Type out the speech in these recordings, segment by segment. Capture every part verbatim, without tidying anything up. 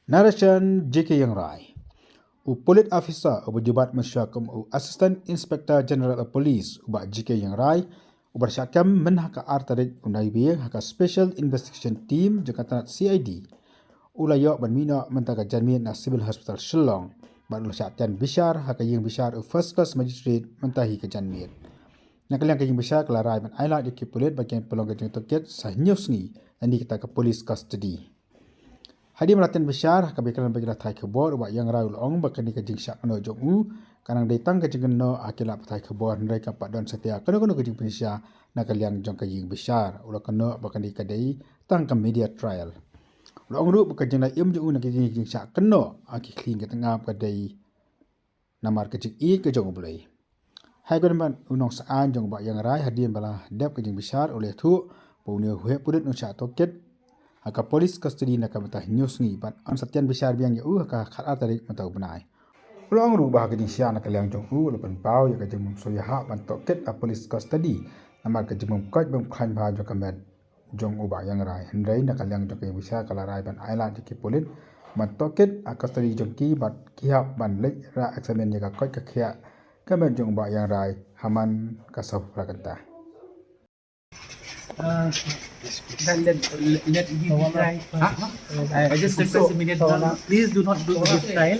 Narashan J K Yangrai. U police officer uba ju bat mynshuwa kum u Assistant Inspector General of Police, u Bah J K Yangrai, uba la shah kem mynha ka ar tarik u Naiwieng ha ka Special Investigation Team jong ka tnat C I D, u la ïoh ban mih noh mynta ka janmiet na Civil Hospital Shillong, bad u la shah tian bishar ha ka ïing bishar u First Class Magistrate mynta hi ka janmiet. Na ka liang ka ïing bishar ka la rai ban ailad ïa ki pulit ba kin pynlong ka jingtohkit sa hynñiew sngi na kane kata ka police custody. Hadien ba la tian bishar ha ka bynta ba ki lad pathai khubor, u Bah Yangrai u la ong ba kane ka jingshah kynnoh jong u ka nang dei tang ka jingkynnoh ha ki lad pathai khubor, hynrei kam pat don satia kano kano ka jingpynshisha na ka liang jong ka ïing bishar. U la kynnoh ba kane ka dei tang ka media trial. U la ong ruh ba ka jingla im jong u na ka jingshah kynnoh ha ki khlieh ki tnga ka dei namar ka jingïeit ka jong U Blei. Hynrei u nongsan jong u Bah Yangrai, hadien ba la dep ka jingbishar, u la ïathuh ba une u heh pulit un shah tohkit ha ka police custody na ka bynta hynñiew sngi bad yn sa tian bishar biang ïa u ha ka khatar tarik mynta u bnai. U la ong ruh ba ha ka jingshisha na ka liang jong u, u la pynpaw ïa ka jingbym sngewsih ban tohkit ha police custody namar ka jingbym koit bym khlaiñ bha jong ka met jong u Bah Yangrai. Hynrei na ka liang jong ka ïing bishar ka la rai ban ailad ïa ki pulit ban tohkit ha custody jong ki bad ki hap ban leit rah examine ïa ka koit ka khiah ka met jong u Bah Yangrai ha man ka sawphew phra kynta. Uh, then let, let, let me try. Huh? I, I just request immediate. Please do not do this trial.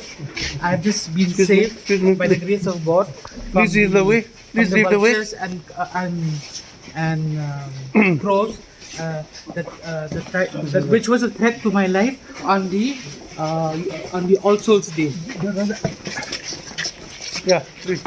I have just been saved by the grace of God. Please lead the way. Please lead the way. And, uh, and, and um, crows, uh, that, uh, the threat, that which was a threat to my life on the, uh, on the All Souls Day. Yeah, please.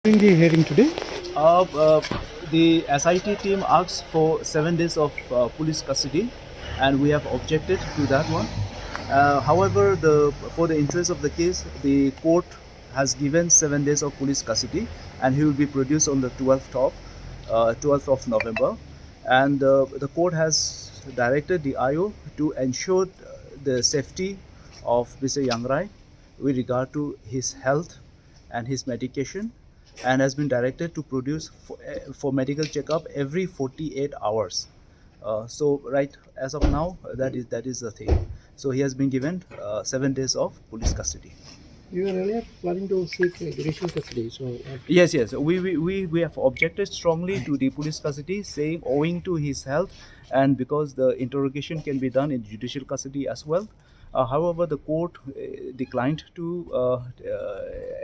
In the hearing today? Uh, uh, the S I T team asked for seven days of uh, police custody, and we have objected to that one. Uh, however, the for the interest of the case, the court has given seven days of police custody, and he will be produced on the twelfth of uh, twelfth of November. And uh, the court has directed the I O to ensure the safety of Mister Yangrai with regard to his health and his medication, and has been directed to produce for, uh, for medical checkup every forty-eight hours. Uh, so right as of now, that is, that is the thing. So he has been given uh, seven days of police custody. You were earlier planning to seek uh, judicial custody. So uh, yes, yes, we, we, we, we have objected strongly to the police custody, saying owing to his health and because the interrogation can be done in judicial custody as well. Uh, however, the court uh, declined to uh, uh,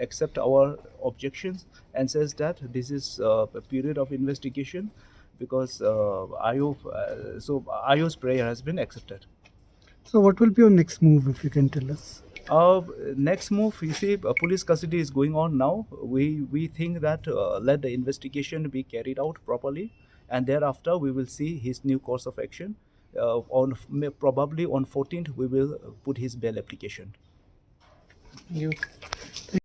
accept our objections and says that this is uh, a period of investigation because uh, I O, uh, so I O's prayer has been accepted. So what will be your next move, if you can tell us? Uh, next move, you see, uh, police custody is going on now. We, we think that uh, let the investigation be carried out properly, and thereafter we will see his new course of action. Uh, on may, probably on fourteenth, we will put his bail application. Thank you.